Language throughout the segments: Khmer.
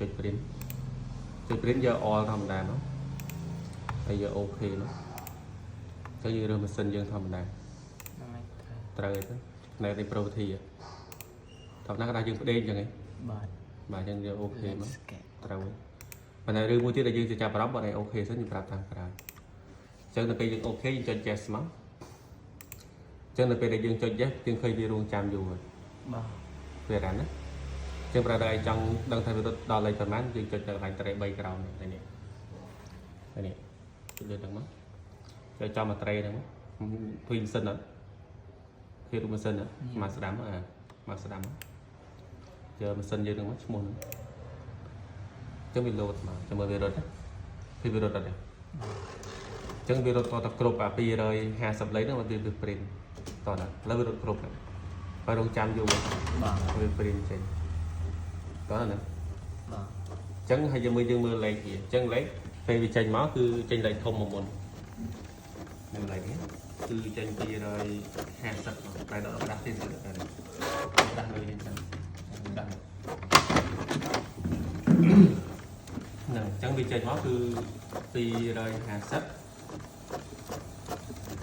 ចុច print ចុច print យក all ធម្មតាមកហើយយក OK មកអញ្ចឹងយើងរើសម៉ាស៊ីនយើងធម្មតា ហ្នឹងហើយត្រូវ ត្រូវហើយទៅផ្នែកនៃ property ធម្មតាគេថាយើងផ្ដេកអញ្ចឹងឯង បាទ បាទអញ្ចឹងយក OK មក Landscape ត្រូវហើយប៉ុន្តែរឿងមួយទៀតដែលយើងจะចាប់អារម្មណ៍បើឯង OK សិនខ្ញុំប្រាប់តាមក្រោយអញ្ចឹងនៅពេលយើង OK យើងចុច yes មកអញ្ចឹងនៅពេលដែលយើងចុច yes យើងឃើញវារងចាំយូរហើយ បាទ វា run ណាអញ្ចឹងប្រហែលតែឯងចង់ដឹងថាវារត់ដល់លេខប៉ុន្មានយើងចុចទៅកន្លែងត្រេ3ក្រោមនេះនេះនេះចុចលើហ្នឹងមកចុចចំមកត្រេហ្នឹងមកឃើញម៉ាស៊ីនអត់ឃើញរូបម៉ាស៊ីនអត់មកស្ដាំអាមកស្ដាំយកម៉ាស៊ីនយើងហ្នឹងមកឈ្មោះហ្នឹងអញ្ចឹងវាលោតមកចាំមើលវារត់ណាឃើញវារត់អត់ទេអញ្ចឹងវារត់តតែគ្រប់អា250លេខហ្នឹងមកវា print តោះណាឥឡូវវារត់គ្រប់ហើយបើរងចាំយូរ បាទ វា print ចេញតោះណា បាទ អញ្ចឹងហើយយើងមើលលេខវាអញ្ចឹងលេខពេលវាចេញមកគឺចេញលេខធំមកមុននឹងលេខនេះគឺចេញ250មកតែដល់ក្តាស់ទៀតទៅក្តាស់លើនេះចឹងក្តាស់ហ្នឹងអញ្ចឹងវាចេញមកគឺ250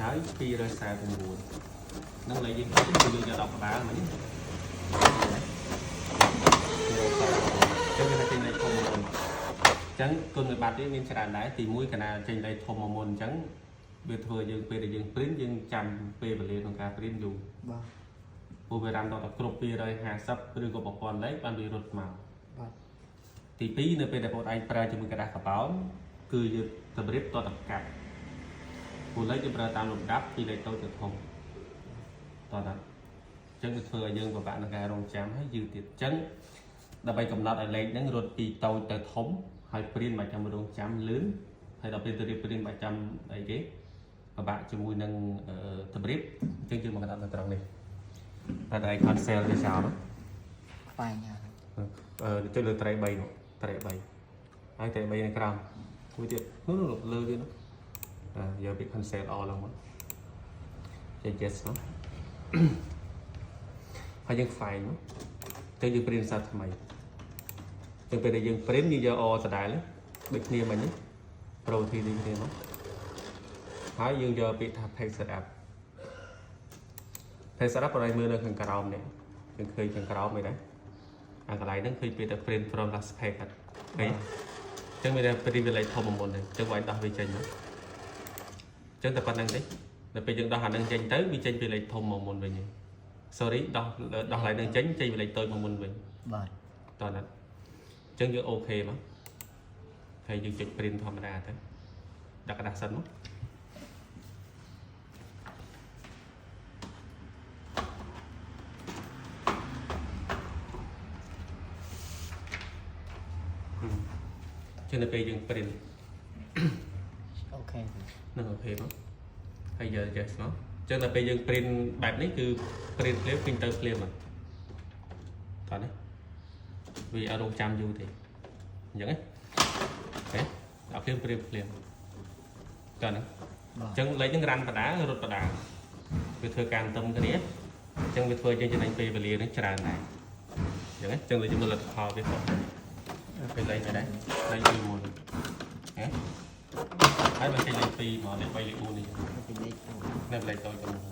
ហើយ249ហ្នឹងលេខយើងគឺយើងយក10ក្បាលមិញចឹងវាថាចេញលេខធំមកមុនអញ្ចឹងគុណវិបត្តិវាមានច្រើនដែរទី1កាលណាចេញលេខធំមកមុនអញ្ចឹងវាធ្វើយើងពេលដែលយើង print យើងចាំពេលវេលាក្នុងការ print យូរ បាទ ព្រោះវា run ដល់តែគ្រប់250ឬក៏1000លេខបានវារត់មក បាទ ទី2នៅពេលដែលបងឯងប្រើជាមួយក្រដាសកាបោនគឺយើងតម្រៀបតតកាត់ព្រោះលេខយើងប្រើតាមលំដាប់ពីលេខតូចទៅធំតតអញ្ចឹងវាធ្វើឲ្យយើងពិបាកក្នុងការរងចាំហើយយឺតទៀតអញ្ចឹងដើម្បីកំណត់ឲ្យលេខហ្នឹងរត់ពីតូចទៅធំហើយ print មកចាំរងចាំលឿនហើយដល់ពេលទៅរៀប print មកចាំអីគេពិបាកជាមួយនឹងតម្រៀបអញ្ចឹងយើងមកកំណត់នៅត្រង់នេះតែតែ cancel វាចោល ខ្វែងណា អឺចុចលើត្រេ3នោះត្រេ3ហើយត្រេ3នៅក្រោមមួយទៀតនោះនោះលើវានោះអឺយកពី cancel all ឡើងមកចុច yes មកហើយយើង file មកទៅយើង print សារថ្មីចឹងពេលដែលយើង print យើងយក all ដដែលដូចគ្នាមិញនេះ property ដូចគ្នាមកហើយយើងយកពាក្យថា page setup page setup ប្រហែលមើលនៅខាងក្រោមនេះយើងឃើញខាងក្រោមឯណាអាកន្លែងហ្នឹងឃើញពាក្យថា print from last page អត់ឃើញអញ្ចឹងមានតែ privilege ធំមុនហ្នឹងអញ្ចឹងវាឲ្យដោះវាចេញមកអញ្ចឹងតែប៉ុណ្្នឹងទេដល់ពេលយើងដោះអាហ្នឹងចេញទៅវាចេញពីលេខធំមកមុនវិញ sorry ដោះដោះកន្លែងហ្នឹងចេញចេញពីលេខតូចមកមុនវិញ បាទ តោះណាអញ្ចឹងយើង OK មកហើយយើងចុច print ធម្មតាទៅដាក់ក្រដាសសិនមកចឹងនៅពេលយើង print OK នឹង OK មកហើយយក yes មកចឹងដល់ពេលយើង print បែបនេះគឺ print ភ្លាមឃើញទៅភ្លាមមកតោះនេះវាអត់រងចាំយូរទេអញ្ចឹងណាOK ដល់ភ្លាម print ភ្លាមតោះនេះ បាទ អញ្ចឹងលេខហ្នឹង run បដារត់បដាវាធ្វើការទឹមគ្នាអញ្ចឹងវាធ្វើឲ្យយើងចំណេញពេលវេលាហ្នឹងច្រើនដែរអញ្ចឹងណាអញ្ចឹងលេខយើងមើលលទ្ធផលវាខុសពេលលេខទៅដែរលេខពីមុនហ៎ហើយបើចេញលេខ2មកលេខ3លេខ4នេះ ពីលេខទៅ នៅលេខតូចទៅមុន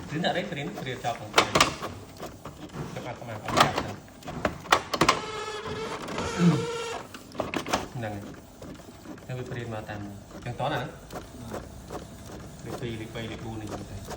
ព្រិនអត់ទេព្រិនព្រាចប់ហ្នឹងទៅចាំអត់មកអត់ចាប់ហ្នឹងហ្នឹងហើយវាព្រិនមកតាមចឹងតោះណាលេខ2លេខ3លេខ4នេះចឹងទៅ